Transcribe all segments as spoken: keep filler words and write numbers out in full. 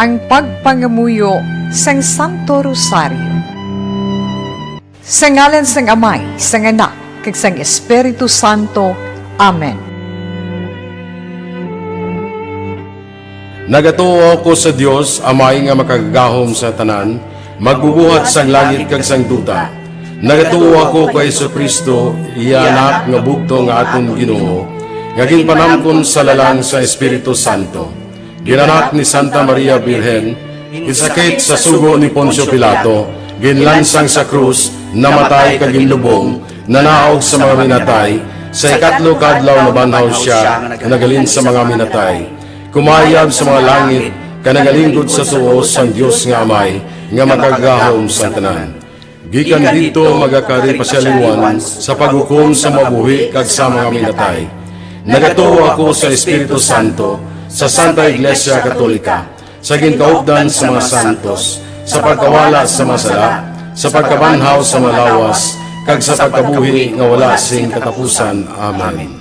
Ang pagpangamuyo sang Santo Rosario. Sa ngalan sang Amay, sang Anak, kag sang Espiritu Santo. Amen. Nagatuo ako sa Dios, Amay nga makagagahom sa tanan, magbubuhat sang langit kag sang duta. Nagatuo ako kay Jesu-Cristo, iya Anak nga bugtong nga aton Ginoo, nga ginpanamkon sa lalang sa Espiritu Santo. Ginanak ni Santa Maria Birhen, ginsakit sa sugo ni Poncio Pilato, ginlansang sa krus, namatay kag ginlubong, nanaog sa mga minatay, sa ikatlo ka adlaw nabanhaw sia, naghalin sa mga minatay. Kumayab sa mga langit, kag nagalinggod sa suo sang Dios nga Amay, nga makagagahom sang tanan. Gikan didto magakari pa sia liwat sa paghukom sa mabuhi kag sa mga minatay. Nagatuo ako sa Espiritu Santo, sa Santa Iglesia Katolika, sa ginkaupdan sa mga santos, sa pagkawala sa mga sala, sa pagkabanhaw sa mga lawas, kag sa pagkabuhi nga wala sing katapusan. Amen.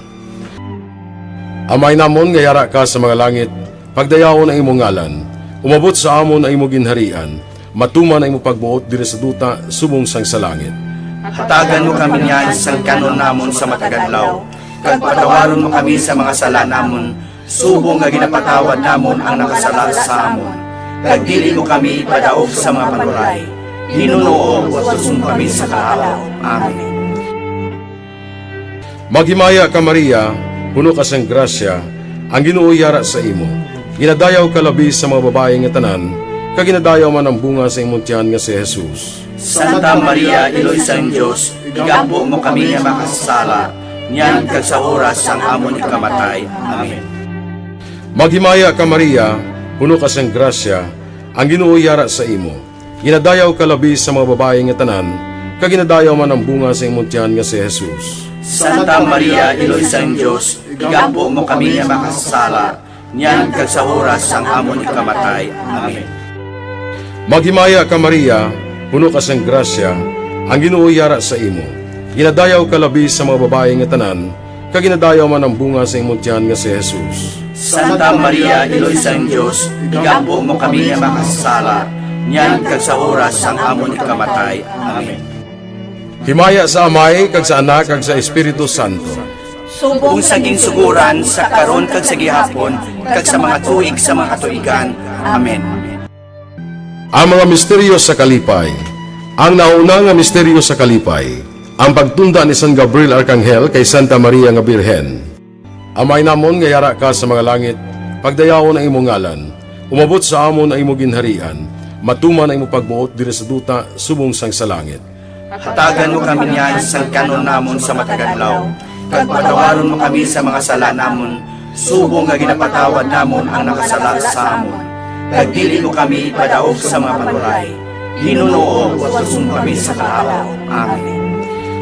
Amay namon nga yara ka sa mga langit, pagdayawon ang imo ngalan. Umabot sa amon ang imo ginharian. Matuman ang imo pagbuot diri sa duta subong sang sa langit. Hatagan mo kami niyan sang kan-on namon sa matag adlaw, kag patawaron mo kami sa mga sala namon, subong nga ginapatawad namon ang nakasala sa amon. Kag dili mo kami ipadaog sa mga panuray. Ginoo, utuson mo kami sa kahawa. Amen. Maghimaya ka, Maria, puno ka sang grasya, ang Ginoo yara sa imo. Ginadayaw ka labi sa mga babayi nga tanan, kag ginadayaw man ang bunga sa imong tiyan nga si Jesus. Santa Maria, Iloy sang Dios, igampo mo kami nga makasasala, niyan kag sa oras sang amon ikamatay. Amen. Maghimaya ka, Maria, puno ka sang grasya, ang Ginoo yara sa imo. Ginadayaw ka labi sa mga babayi nga tanan, kag ginadayaw man ang bunga sa imong tiyan nga si Jesus. Santa Maria, Iloy sang Dios, igampo mo kami nga makasasala, niyan kag sa oras sang amon ikamatay. Amen. Maghimaya ka, Maria, puno ka sang grasya, ang Ginoo yara sa imo. Ginadayaw ka labi sa mga babayi nga tanan, kag ginadayaw man ang bunga sa imong tiyan nga si Jesus. Santa Maria, Iloy sang Dios, igampo mo kami nga makasasala, niyan kag sa oras sang amon ikamatay. Amen. Himaya sa Amay, kag sa Anak, kag sa Espiritu Santo. Subong sa ginsugoran, sa karon, kag sa gihapon, kag sa mga tuig sa mga katuigan. Amen. Ang mga misteryo sa kalipay. Ang nauna nga misteryo sa kalipay, ang pagtunda ni San Gabriel Arkanghel kay Santa Maria nga Birhen. Amay namon nga yara ka sa mga langit, pagdayawon ang imong ngalan. Umabot sa amon ang imong ginharian. Matuman ang imong pagbuot diri sa duta subong sang sa langit. Hatagan mo kami niyan sang kan-on namon sa matag adlaw, kag patawaron mo kami sa mga sala namon, subong nga ginapatawad namon ang nakasala sa amon. Kag dili mo kami ipadaog sa mga panuray. Ginoo, utuson mo kami sa kahawa. Amen.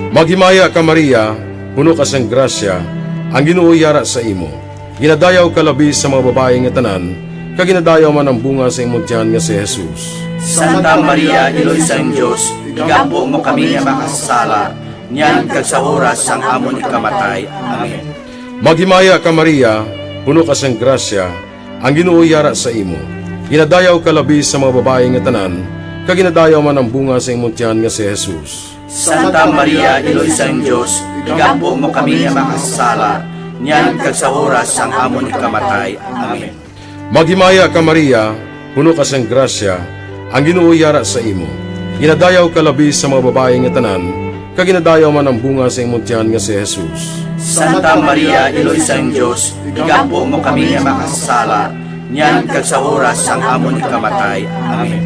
Maghimaya ka, Maria, puno ka sang grasya, ang Ginoo yara sa imo. Ginadayaw ka labi sa mga babayi nga tanan, kag ginadayaw man ang bunga sa imong tiyan nga si Jesus. Santa Maria, Iloy sang Dios, igampo mo kami nga makasasala, niyan kag sa oras sang amon ikamatay. Amen. Maghimaya ka, Maria, puno ka sang grasya, ang Ginoo yara sa imo. Ginadayaw ka labi sa mga babayi nga tanan, kag ginadayaw man ang bunga sa imong tiyan nga si Jesus. Santa Maria, Iloy sang Dios, igampo mo kami nga makasasala, niyan kag sa oras sang amon ikamatay. Amen. Maghimaya ka, Maria, puno ka sang grasya, ang Ginoo yara sa imo. Ginadayaw ka labi sa mga babayi nga tanan, kag ginadayaw man ang bunga sa imong tiyan nga si Jesus. Santa Maria, Iloy sang Dios, igampo mo kami nga makasasala, niyan kag sa oras sang amon ikamatay. Amen.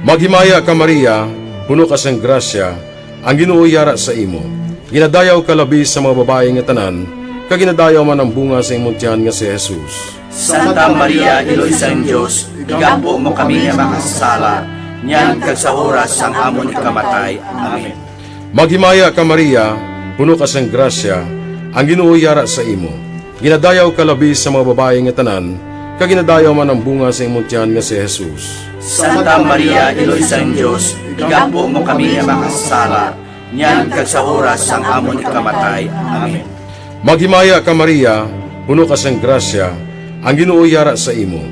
Maghimaya ka, Maria, puno ka sang grasya, ang Ginoo yara sa imo. Ginadayaw ka labi sa mga babayi nga tanan, kag ginadayaw man ang bunga sa imong tiyan nga si Jesus. Santa Maria, Iloy sang Dios, igampo mo kami nga makasasala, niyan kag sa oras sang amon ikamatay. Amen. Maghimaya ka, Maria, puno ka sang grasya, ang Ginoo yara sa imo. Ginadayaw ka labi sa mga babayi nga tanan, kag ginadayaw man ang bunga sa imong tiyan nga si Jesus. Santa Maria, Iloy sang Dios, igampo mo kami nga makasasala, niyan kag sa oras sang amon ikamatay. Amen. Maghimaya ka, Maria, puno ka sang grasya, ang Ginoo yara sa imo.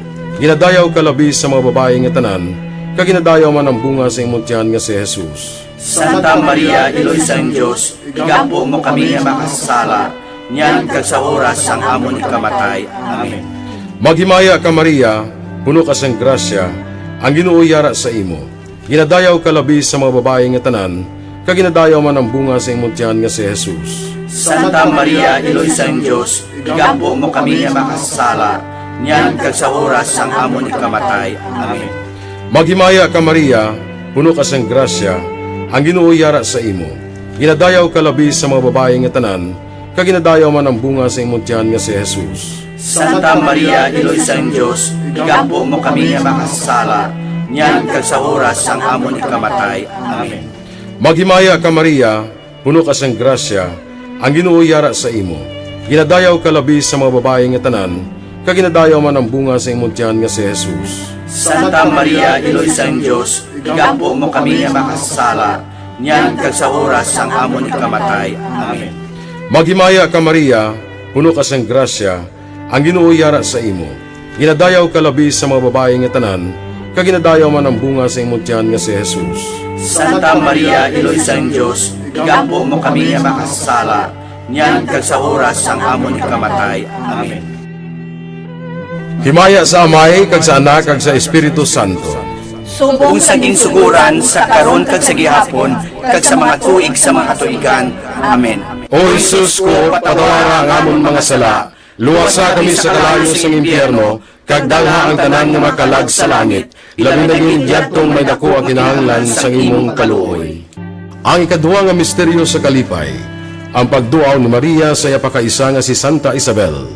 Ginadayaw ka labi sa mga babayi nga tanan, kag ginadayaw man ang bunga sa imong tiyan nga si Jesus. Santa Maria, Iloy sang Dios, igampo mo kami nga makasasala, niyan kag sa oras sang amon ikamatay. Amen. Maghimaya ka, Maria, puno ka sang grasya, ang Ginoo yara sa imo. Ginadayaw ka labi sa mga babayi nga tanan, kag ginadayaw man ang bunga sa imong tiyan nga si Jesus. Santa Maria, Iloy sang Dios, igampo mo kami nga makasasala, niyan kag sa oras sang amon ikamatay. Amen. Maghimaya ka, Maria, puno ka sang grasya, ang Ginoo yara sa imo. Ginadayaw ka labi sa mga babayi nga tanan, kag ginadayaw man ang bunga sa imong tiyan nga si Jesus. Santa Maria, Iloy sang Dios, igampo mo kami nga makasasala, niyan kag sa oras sang amon ikamatay. Amen. Maghimaya ka, Maria, puno ka sang grasya, ang Ginoo yara sa imo. Ginadayaw ka labi sa mga babayi nga tanan, kag ginadayaw man ang bunga sa imong tiyan nga si Jesus. Santa Maria, Iloy sang Dios, igampo mo kami nga makasasala, niyan kag sa oras sang amon ikamatay. Amen. Maghimaya ka, Maria, puno ka sang grasya, ang Ginoo yara sa imo. Ginadayaw ka labi sa mga babayi nga tanan, kag ginadayaw man ang bunga sa imong tiyan nga si Jesus. Santa Maria, Iloy sang Dios, igampo mo kami nga makasasala, niyan kag sa oras sang amon ikamatay. Amen. Himaya sa Amay, kag sa Anak, kag sa Espiritu Santo. Subong sa ginsuguran, sa karon, kag sa gihapon, kag sa mga tuig sa mga katuigan. Amen. O Jesus ko, patawara ang amon mga sala, luwasa kami sa kalayo sang impyerno, kag dalha ang tanan nga mga kalag sa langit, labi na gid yadtong may daku ang kinahanglan sang imong kaluoy. Ang ikadua nga misteryo sa kalipay, ang pagduaw ni Maria sa iya pakaisa nga si Santa Isabel.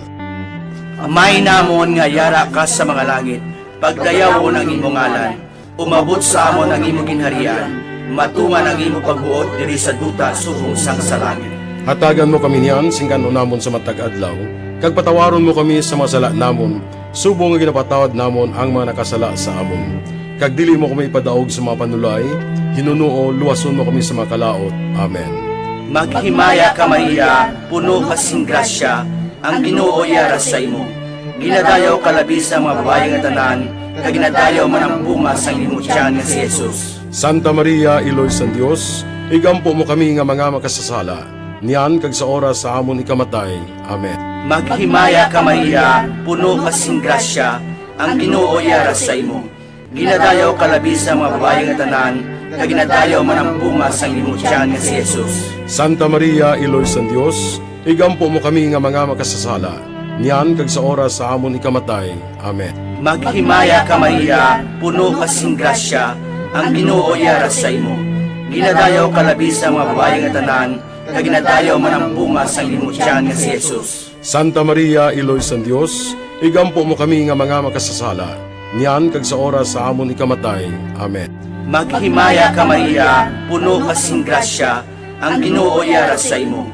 Amay namon nga yara ka sa mga langit, pagdayawon ang imo ngalan, umabot sa amon ang imo ginharian, matuman ang imo pagbuot diri sa duta subong sang sa langit. Hatagan mo kami niyan sing kan-on namon sa matag adlaw, kag patawaron mo kami sa mga sala namon, subong nga ginapatawad namon ang mga nakasala sa amon. Kag dili mo kami ipadaog sa mga panulay, hinunoo luwason mo kami sa mga kalaut. Amen. Maghimaya ka, Maria, puno ka sing grasya, ang Ginoo yara sa imo. Ginadayaw ka labi sa mga babayi nga tanan, kag ginadayaw man ang bunga sang imo tiyan nga si Jesus. Santa Maria, Iloy sang Dios, igampo mo kami nga mga makasasala, niyan kag sa oras sa amon ikamatay. Amen. Maghimaya ka, Maria, puno ka sing grasya, ang Ginoo yara sa imo. Ginadayaw ka labi sa mga babayi nga tanan, kag ginadayaw man ang bunga sang imo tiyan nga si Jesus. Santa Maria, Iloy sang Dios, igampo mo kami nga mga makasasala, niyan kag sa oras sa amon ikamatay. Amen. Maghimaya ka, Maria, puno ka sing grasya, ang Ginoo yara sa imo. Ginadayaw ka labi sa mga babayi nga tanan, kag ginadayaw man ang bunga sang imo tiyan nga si Jesus. Santa Maria, Iloy sang Dios, igampo mo kami nga mga makasasala, niyan kag sa oras sa amon ikamatay. Amen. Maghimaya ka, Maria, puno ka sing grasya, ang Ginoo yara sa imo.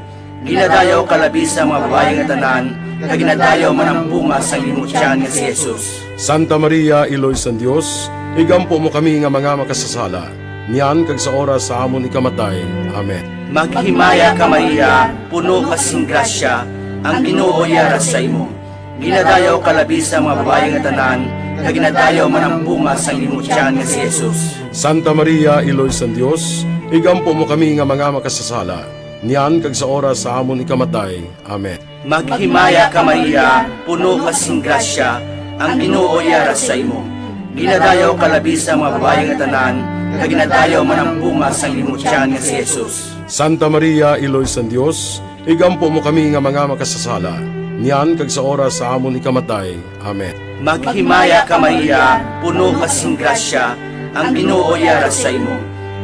Ginadayaw ka labi sa mga babayi nga tanan, kag ginadayaw man ang bunga sang imo tiyan nga si Jesus. Santa Maria, Iloy sang Dios, igampo mo kami nga mga makasasala, niyan kag sa oras sa amon ikamatay. Amen. Maghimaya ka, Maria, puno ka sing grasya, ang Ginoo yara sa imo. Ginadayaw ka labi sa mga babayi nga tanan, kag ginadayaw man ang bunga sang imo tiyan nga si Jesus. Santa Maria, Iloy sang Dios, igampo mo kami nga mga makasasala, niyan kag sa oras sa amon ikamatay. Amen. Maghimaya ka, Maria, puno ka sing grasya, ang Ginoo yara sa imo. Ginadayaw ka labi sa mga babayi nga tanan, kag ginadayaw man ang bunga sang imo tiyan nga si Jesus. Santa Maria, Iloy sang Dios, igampo mo kami nga mga makasasala, niyan kag sa oras sa amon ikamatay. Amen. Maghimaya ka, Maria, puno ka sing grasya, ang Ginoo yara sa imo.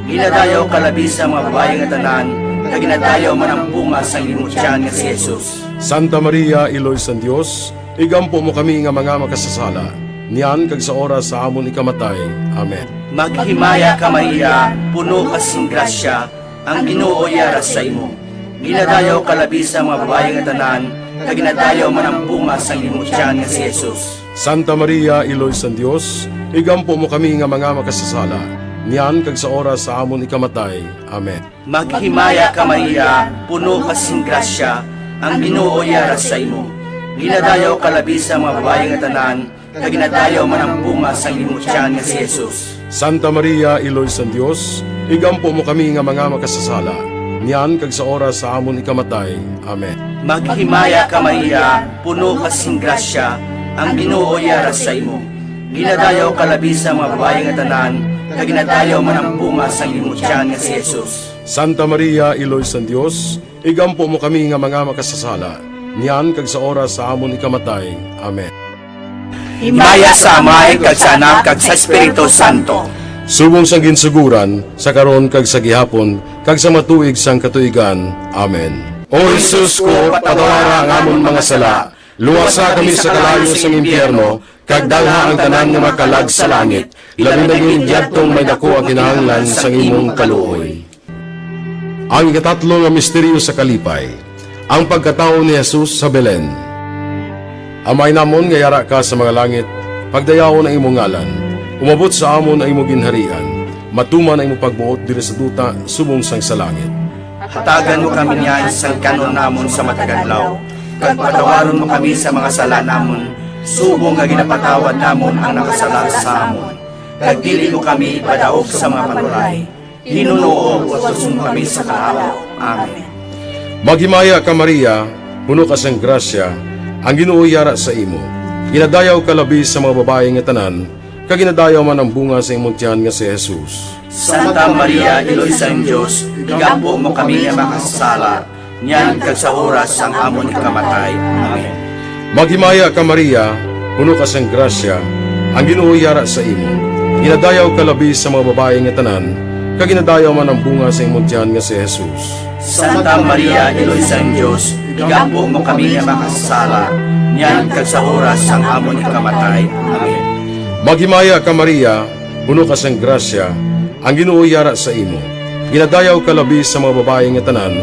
Ginadayaw ka labi sa mga babayi nga tanan, kag ginadayaw man ang bunga sang imo tiyan nga si Jesus. Santa Maria, Iloy sang Dios, igampo mo kami nga mga makasasala, niyan kag sa oras sa amon ikamatay. Amen. Maghimaya ka, Maria, puno ka sing grasya, ang Ginoo yara sa imo. Ginadayaw ka labi sa mga babayi nga tanan, kag ginadayaw man ang bunga sang imo tiyan nga si Jesus. Santa Maria, Iloy sang Dios, igampo mo kami nga mga makasasala, niyan kag sa oras sa amon ikamatay. Amen. Maghimaya ka, Maria, puno ka sing grasya, ang Ginoo yara sa imo. Ginadayaw ka labi sa mga babayi nga tanan, kag ginadayaw man ang bunga sang imong tiyan nga si Jesus. Santa Maria, Iloy sang Dios, igampo mo kami nga mga makasasala, niyan kag sa oras sa amon ikamatay. Amen. Maghimaya ka, Maria, puno ka sing grasya, ang Ginoo yara sa imo. Ginadayaw ka labi sa mga babayi nga tanan, kag ginadayaw man ang bunga sang imong tiyan nga si Jesus. Santa Maria, Iloy sang Dios, igampo mo kami nga mga makasasala, niyan kag sa oras sa amon ikamatay. Amen. Himaya sa Amay, kag sa Anak, kag sa Espiritu Santo. Subong sang ginsuguran, sa karon, kag sa gihapon, kag sa mga tuig sang katuigan. Amen. O Jesus ko, patawara ang amon mga sala, luwasa kami sa kalayo sang impyerno, kag dalha ang tanan nga makalag sa langit, labi na gid yadtong may daku ang kinahanglan sang imong kaluoy. Ang ikatatlo nga misteryo sa kalipay, ang pagkatawo ni Jesus sa Belen. Amay namon nga yara ka sa mga langit, pagdayawon ang imo ngalan. Umabot sa amon ang imo ginharian. Matuman ang imo pagbuot diri sa duta subong sang sa langit. Hatagan mo kami niyan sang kan-on namon sa matag adlaw, kag patawaron mo kami sa mga sala namon, subong nga ginapatawad namon ang nakasala sa amon. Kag dili mo kami ipadaog sa mga panuray, hinunoo, utuson mo kami sa kahawa. Amen. Maghimaya ka, Maria, puno ka sang grasya, ang Ginoo yara sa imo. Ginadayaw ka labi sa mga babayi nga tanan, kag ginadayaw man ang bunga sa imong tiyan nga si Jesus. Santa Maria, Iloy sang Dios, igampo mo kami nga makasasala, niyan kag sa oras sang amon ikamatay. Amen. Maghimaya ka, Maria, puno ka sang grasya, ang Ginoo yara sa imo. Ginadayaw ka labi sa mga babayi nga tanan, kag ginadayaw man ang bunga sa imong tiyan nga si Jesus. Santa Maria, Iloy sang Dios, igampo mo kami nga makasasala, niyan kag sa oras sang amon ikamatay. Amen. Maghimaya ka, Maria, puno ka sang grasya, ang Ginoo yara sa imo. Ginadayaw ka labi sa mga babayi nga tanan,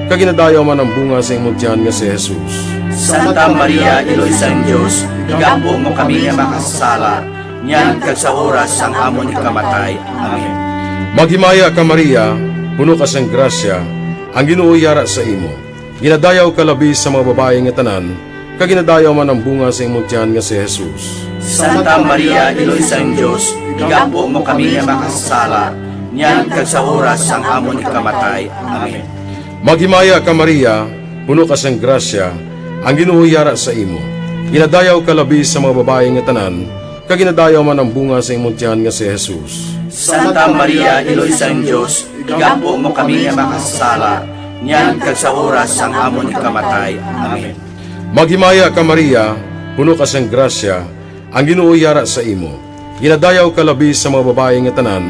kag ginadayaw man ang bunga sa imong tiyan nga si Jesus. Santa Maria, Iloy sang Dios, igampo mo kami nga makasasala, niyan kag sa oras sang amon ikamatay. Amen. Maghimaya ka, Maria, puno ka sang grasya, ang Ginoo yara sa imo. Ginadayaw ka labi sa mga babayi nga tanan, kag ginadayaw man ang bunga sa imong tiyan nga si Jesus. Santa Maria, Iloy sang Dios, igampo mo kami nga makasasala, niyan kag sa oras sang amon ikamatay. Amen. Maghimaya ka, Maria, puno ka sang grasya, ang Ginoo yara sa imo. Ginadayaw ka labi sa mga babayi nga tanan, kag ginadayaw man ang bunga sa imong tiyan nga si Jesus. Santa Maria, Iloy sang Dios, igampo mo kami nga makasasala, niyan kag sa oras sang amon ikamatay. Amen. Maghimaya ka, Maria, puno ka sang grasya, ang Ginoo yara sa imo. Ginadayaw ka labi sa mga babayi nga tanan,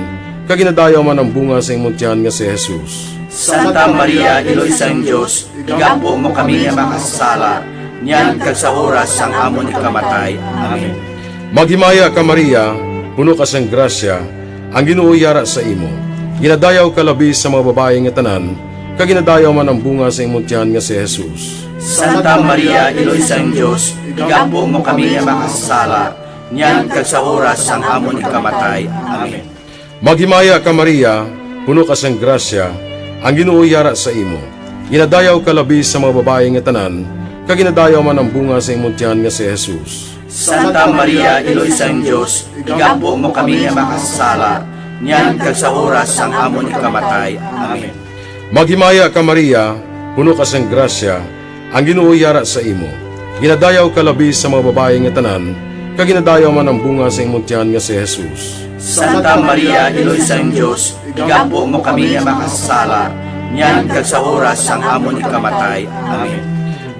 kag ginadayaw man ang bunga sa imong tiyan nga si Jesus. Santa Maria, Iloy sang Dios, igampo mo kami nga makasasala, niyan kag sa oras sang amon ikamatay. Amen. Maghimaya ka, Maria, puno ka sang grasya, ang Ginoo yara sa imo. Ginadayaw ka labi sa mga babayi nga tanan, kag ginadayaw man ang bunga sa imong tiyan nga si Jesus. Santa Maria, Iloy sang Dios, igampo mo kami nga makasasala, niyan kag sa oras sang amon ikamatay. Amen. Maghimaya ka, Maria, puno ka sang grasya, ang Ginoo yara sa imo. Ginadayaw ka labi sa mga babayi nga tanan, kag ginadayaw man ang bunga sa imong tiyan nga si Jesus. Santa Maria, Iloy sang Dios, igampo mo kami nga makasasala, niyan kag sa oras sang amon ikamatay. Amen. Maghimaya ka, Maria, puno ka sang grasya, ang Ginoo yara sa imo. Ginadayaw ka labi sa mga babayi nga tanan, kag ginadayaw man ang bunga sa imong tiyan nga si Jesus. Santa Maria, Iloy sang Dios, igampo mo kami nga makasasala, niyan kag sa oras sang amon ikamatay. Amen.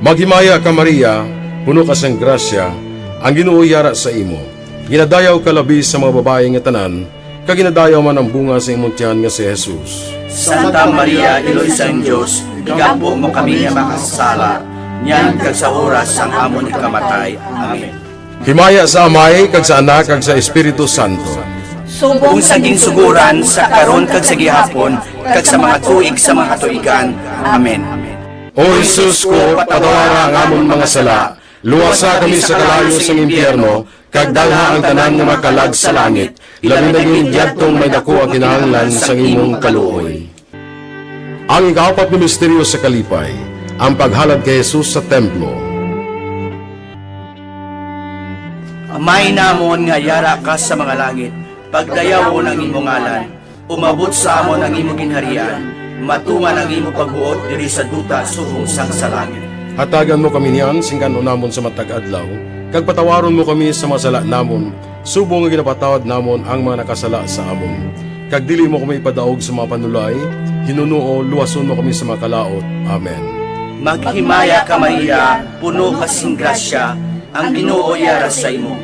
Maghimaya ka, Maria, puno ka sang grasya, ang Ginoo yara sa imo. Ginadayaw ka labi sa mga babayi nga tanan, kag ginadayaw man ang bunga sa imong tiyan nga si Jesus. Santa Maria, Iloy sang Dios, igampo mo kami nga makasasala, niyan kag sa oras sang amon ikamatay. Amen. Himaya sa Amay, kag sa Anak, kag sa Espiritu Santo. Subong sa ginsuguran, sa karon, kag sa gihapon, kag sa mga tuig sa mga katuigan. Amen. O Jesus ko, patawara ang amon mga sala, luwasa kami sa kalayo sang impyerno, kag dalha ang tanan nga makalag sa langit, labi na gid yadtong may daku ang kinahanglan sang imong kaluoy. Ang ikaapat nga misteryo sa kalipay, ang paghalad kay Jesus sa templo. Amay namon nga yara ka sa mga langit, pagdayawon ang imo ngalan. Umabot sa amon ang imo ginharian. Matuman ang imo pagbuot diri sa duta subong sang sa langit. Hatagan mo kami niyan sing kan-on namon sa matag adlaw, kag patawaron mo kami sa mga sala namon, subong nga ginapatawad namon ang mga nakasala sa amon. Kag dili mo kami ipadaog sa mga panulay, hinunoo luwason mo kami sa mga kalaut. Amen. Maghimaya ka, Maria, puno ka sing grasya, ang Ginoo yara sa imo.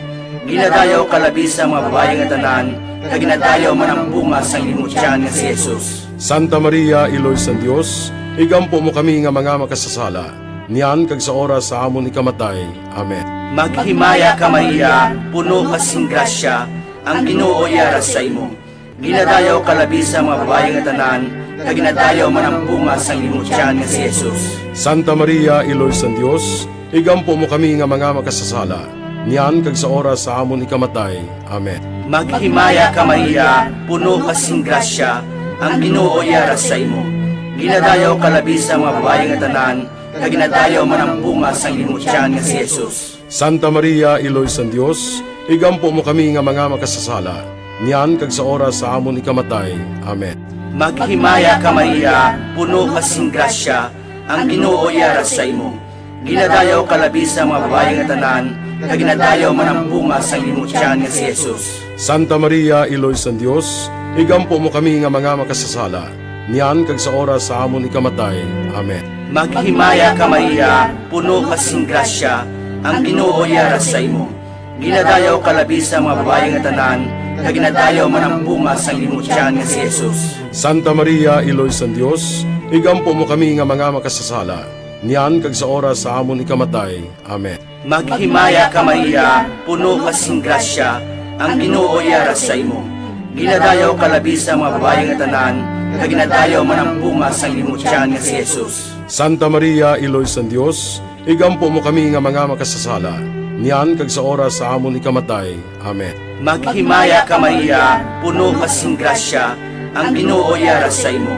Ginadayaw ka labi sa mga babayi nga tanan, kag ginadayaw man ang bunga sang imo tiyan nga si Jesus. Santa Maria, Iloy sang Dios, igampo mo kami nga mga makasasala, niyan kag sa oras sa amon ikamatay. Amen. Maghimaya ka, Maria, puno ka sing grasya, ang Ginoo yara sa imo. Ginadayaw ka labi sa mga babayi nga tanan, kag ginadayaw man ang bunga sang imo tiyan nga si Jesus. Santa Maria, Iloy sang Dios, igampo mo kami nga mga makasasala, niyan kag sa oras sa amon ikamatay. Amen. Maghimaya ka, Maria, puno ka sing grasya, ang Ginoo yara sa imo. Ginadayaw ka labi sa mga babayi nga tanan, kag ginadayaw man ang bunga sang imo tiyan nga si Jesus. Santa Maria, Iloy sang Dios, igampo mo kami nga mga makasasala, niyan kag sa oras sa amon ikamatay. Amen. Maghimaya ka, Maria, puno ka sing grasya, ang Ginoo yara sa imo. Ginadayaw ka labi sa mga babayi nga tanan, kag ginadayaw man ang bunga sang imo tiyan nga si Jesus. Santa Maria, Iloy sang Dios, igampo mo kami nga mga makasasala, niyan kag sa oras sa amon ikamatay. Amen. Maghimaya ka, Maria, puno ka sing grasya, ang Ginoo yara sa imo. Ginadayaw ka labi sa mga babayi nga tanan, kag ginadayaw man ang bunga sang imo tiyan nga si Jesus. Santa Maria, Iloy sang Dios, igampo mo kami nga mga makasasala, niyan kag sa oras sa amon ikamatay. Amen. Maghimaya ka, Maria, puno ka sing grasya, ang Ginoo yara sa imo. Ginadayaw ka labi sa mga babayi nga tanan, kag ginadayaw man ang bunga sang imo tiyan nga si Jesus. Santa Maria, Iloy sang Dios, igampo mo kami nga mga makasasala, niyan kag sa oras sa amon ikamatay. Amen. Maghimaya ka, Maria, puno ka sing grasya, ang Ginoo yara sa imo.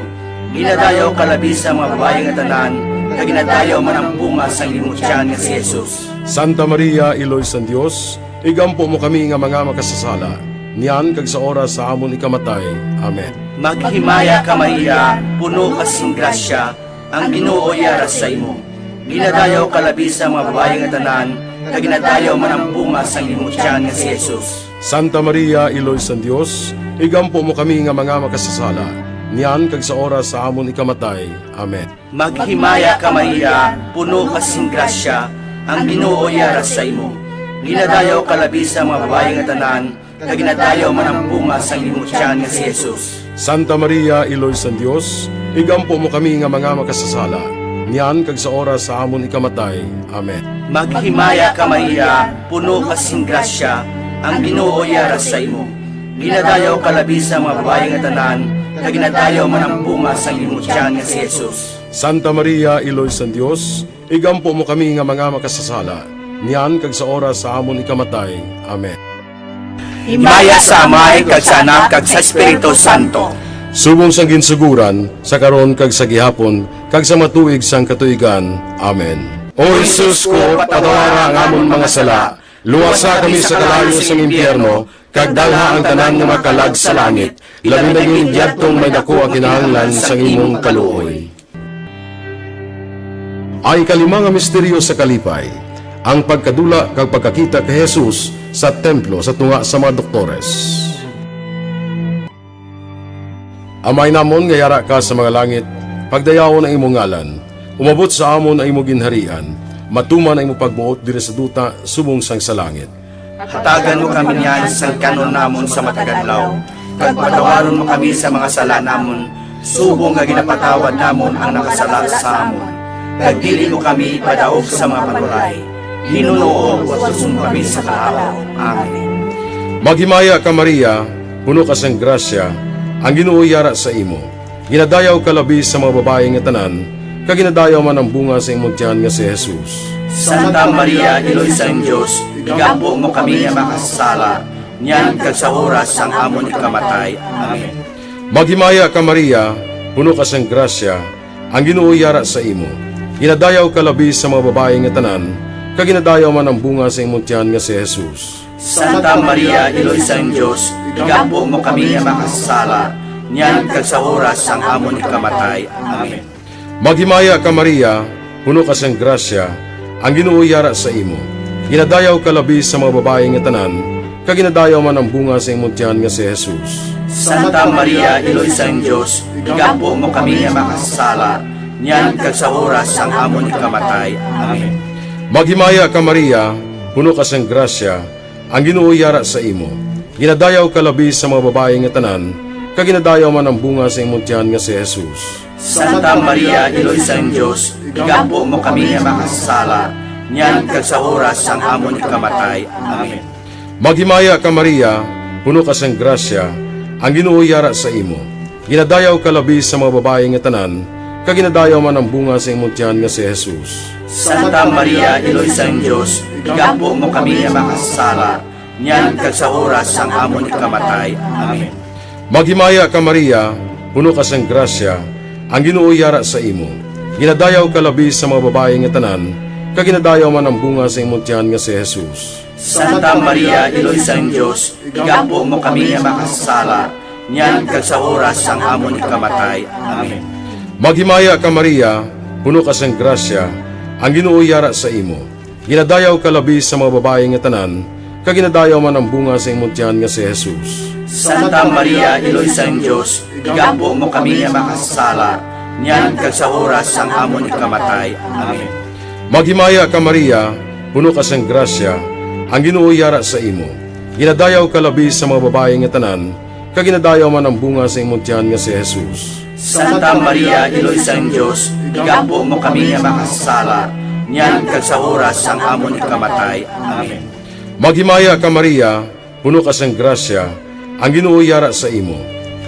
Ginadayaw ka labi sa mga babayi nga tanan, kag ginadayaw man ang bunga sang imo tiyan nga si Jesus. Santa Maria, Iloy sang Dios, igampo mo kami nga mga makasasala, niyan kag sa oras sa amon ikamatay. Amen. Maghimaya ka, Maria, puno ka sing grasya, ang Ginoo yara sa imo. Ginadayaw ka labi sa mga babayi nga tanan, kag ginadayaw man ang bunga sang imo tiyan nga si Jesus. Santa Maria, Iloy sang Dios, igampo mo kami nga mga makasasala, niyan kag sa oras sa amon ikamatay. Amen. Maghimaya ka, Maria, puno ka sing grasya, ang Ginoo yara sa imo. Ginadayaw ka labi sa mga babayi nga tanan, kag ginadayaw man ang bunga sang imo tiyan nga si Jesus. Santa Maria, Iloy sang Dios, igampo mo kami nga mga makasasala, niyan kag sa oras sa amon ikamatay. Amen. Maghimaya ka, Maria, puno ka sing grasya, ang Ginoo yara sa imo. Ginadayaw ka labi sa mga babayi nga tanan, kag ginadayaw man ang bunga sang imo tiyan nga si Jesus. Santa Maria, Iloy sang Dios, igampo mo kami nga mga makasasala, niyan kag sa oras sa amon ikamatay. Amen. Himaya sa Amay, kag sa Anak, kag sa Espiritu Santo. Subong sang ginsuguran, sa karon kag sa gihapon, kag sa mga tuig sang katuigan. Amen. O Jesus ko, patawara ang amon mga sala, luwasa kami sa kalayo sang impyerno, kag dalha ang tanan nga mga kalag sa langit, labi na gid yadtong may daku ang kinahanglan sang imong kaluoy. Ang ikalima nga misteryo sa kalipay, ang pagkadula kag pagkakita kay Jesus sa templo sa tunga sa mga doktores. Amay namon nga yara ka sa mga langit, pagdayawon ang imong ngalan. Umabot sa amon ang imo ginharian. Matuman ang imo pagbuot diri sa duta subong sang sa langit. Hatagan mo kami niyan sang kan-on namon sa matag adlaw, kag patawaron mo kami sa mga sala namon, subong nga ginapatawad namon ang nakasala sa amon. Kag dili mo kami ipadaog sa mga panulay. Ginoo, luwason mo kami sa kalaut. Amen. Maghimaya ka, Maria, puno ka sang grasya, ang Ginoo yara sa imo. Ginadayaw ka labi sa mga babayi nga tanan, kag ginadayaw man ang bunga sa imong tiyan nga si Jesus. Santa Maria, Iloy sang Dios, igampo mo kami nga makasasala, niyan kag sa oras sang amon ikamatay. Amen. Maghimaya ka, Maria, puno ka sang grasya, ang Ginoo yara sa imo. Ginadayaw ka labi sa mga babayi nga tanan, kag ginadayaw man ang bunga sa imong tiyan nga si Jesus. Santa Maria, Iloy sang Dios, igampo mo kami nga makasasala, niyan kag sa oras sang amon ikamatay. Amen. Maghimaya ka, Maria, puno ka sang grasya, ang Ginoo yara sa imo. Ginadayaw ka labi sa mga babayi nga tanan, kag ginadayaw man ang bunga sa imong tiyan nga si Jesus. Santa Maria, Iloy sang Dios, igampo mo kami nga makasasala, niyan kag sa oras sang amon ikamatay. Amen. Maghimaya ka, Maria, puno ka sang grasya, ang Ginoo yara sa imo. Ginadayaw ka labi sa mga babayi nga tanan, kag ginadayaw man ang bunga sa imong tiyan nga si Jesus. Santa Maria, Iloy sang Dios, igampo mo kami nga makasasala, niyan kag sa oras sang amon ikamatay. Amen. Maghimaya ka, Maria, puno ka sang grasya, ang Ginoo yara sa imo. Ginadayaw ka labi sa mga babayi nga tanan, kag ginadayaw man ang bunga sa imong tiyan nga si Jesus. Santa Maria, Iloy sang Dios, igampo mo kami nga makasasala, niyan kag sa oras sang amon ikamatay. Amen. Maghimaya ka, Maria, puno ka sang grasya, ang Ginoo yara sa imo. Ginadayaw ka labi sa mga babayi nga tanan, kag ginadayaw man ang bunga sa imong tiyan nga si Jesus. Santa Maria, Iloy sang Dios, igampo mo kami nga makasasala, niyan kag sa oras sang amon ikamatay. Amen. Maghimaya ka, Maria, puno ka sang grasya, ang Ginoo yara sa imo. Ginadayaw ka labi sa mga babayi nga tanan, kag ginadayaw man ang bunga sa imong tiyan nga si Jesus. Santa Maria, Iloy sang Dios, igampo mo kami nga makasasala, niyan kag sa oras sang amon ikamatay. Amen. Maghimaya ka, Maria, puno ka sang grasya, ang Ginoo yara sa imo. Ginadayaw ka labi sa mga babayi nga tanan, kag ginadayaw man ang bunga sa imong tiyan nga si Jesus. Santa Maria, Iloy sang Dios, igampo mo kami nga makasasala, niyan kag sa oras sang amon ikamatay. Amen. Maghimaya ka, Maria, puno ka sang grasya, ang Ginoo yara sa imo.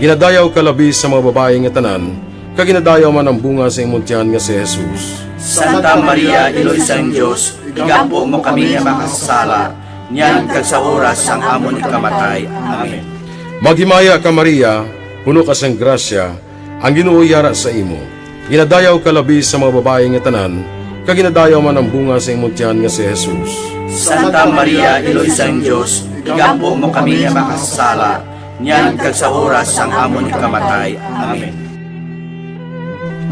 Ginadayaw ka labi sa mga babayi nga tanan, kag ginadayaw man ang bunga sa imong tiyan nga si Jesus. Santa Maria, Iloy sang Dios, igampo mo kami nga makasasala, niyan kag sa oras sang amon ikamatay. Amen. Maghimaya ka, Maria, puno ka sang grasya, ang Ginoo yara sa imo. Ginadayaw ka labi sa mga babayi nga tanan, kag ginadayaw man ang bunga sa imong tiyan nga si Jesus. Santa Maria, Iloy sang Dios, igampo mo kami nga makasasala, niyan kag sa oras sang amon ikamatay. Amen.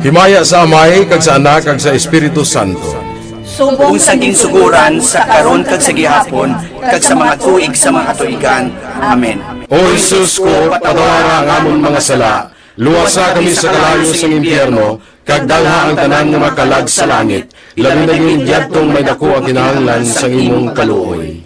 Himaya sa Amay, kag sa Anak, kag sa Espiritu Santo. Subong sa ginsugoran, sa karon, kag sa gihapon, kag sa mga tuig sa mga katuigan. Amen. O Jesus ko, patawara ang amon mga sala, luwasa kami sa kalayo sang impyerno, kag dalha ang tanan nga makalag sa langit, labi na gid yadtong may daku ang kinahanglan sang imong kaluoy.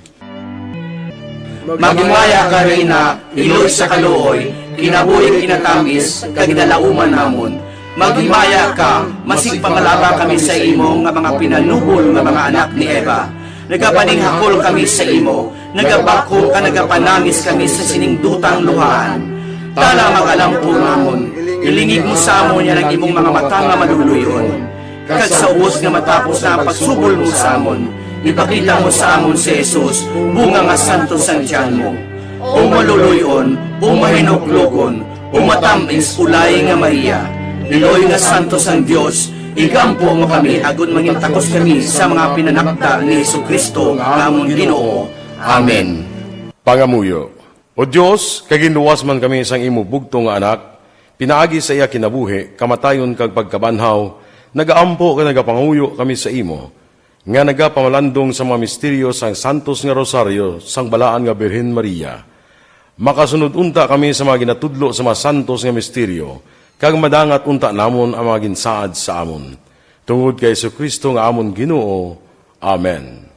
Maghimaya ka, Reyna, iloy sa kaluoy, kinabuhi kinatamis, kag ginalauman namon. Maghimaya ka, masig pangalaba kami sa imo nga mga pinanubol nga mga anak ni Eva. Nagapaninghakol kami sa imo, nagabakho ka, nagapanangis kami sa sining dutang luhaan. Tana, mag-alampo namon, ilingig mo sa amon yan ang imong mga mata nga maluluy-on. Kag sa ubos nga matapos na ang pagsubol mo sa amon, ipakita mo sa amon si Jesus, bunga nga santos sang tiyan mo. O maluluy-on, o mahinuklogon, o matamis, ulay nga Maria, iloy nga santos sang Dios, igampo mo kami agod mangin takos kami sa mga pinanakda ni Jesu-Cristo nga amon Ginoo. Amen. Pangamuyo. O Dios, kay ginluwas man kami sang imo bugtong nga Anak, pinaagi sa iya kinabuhi, kamatayon, kag pagkabanhaw, nagaampo kag nagapangamuyo kami sa imo, nga nagapamalandong sa mga misteryo sang santos nga rosaryo sang Balaan nga Birhen Maria. Makasunod unta kami sa mga ginatudlo sa mga santos nga misteryo, kag madangat unta namon ang mga ginsaad sa amon. Tungod kay Jesu-Cristo nga amon Ginoo. Amen.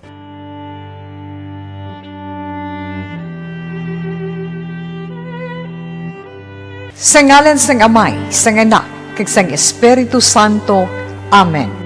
Sa ngalan sang Amay, sang Anak, kag sang Espiritu Santo. Amen.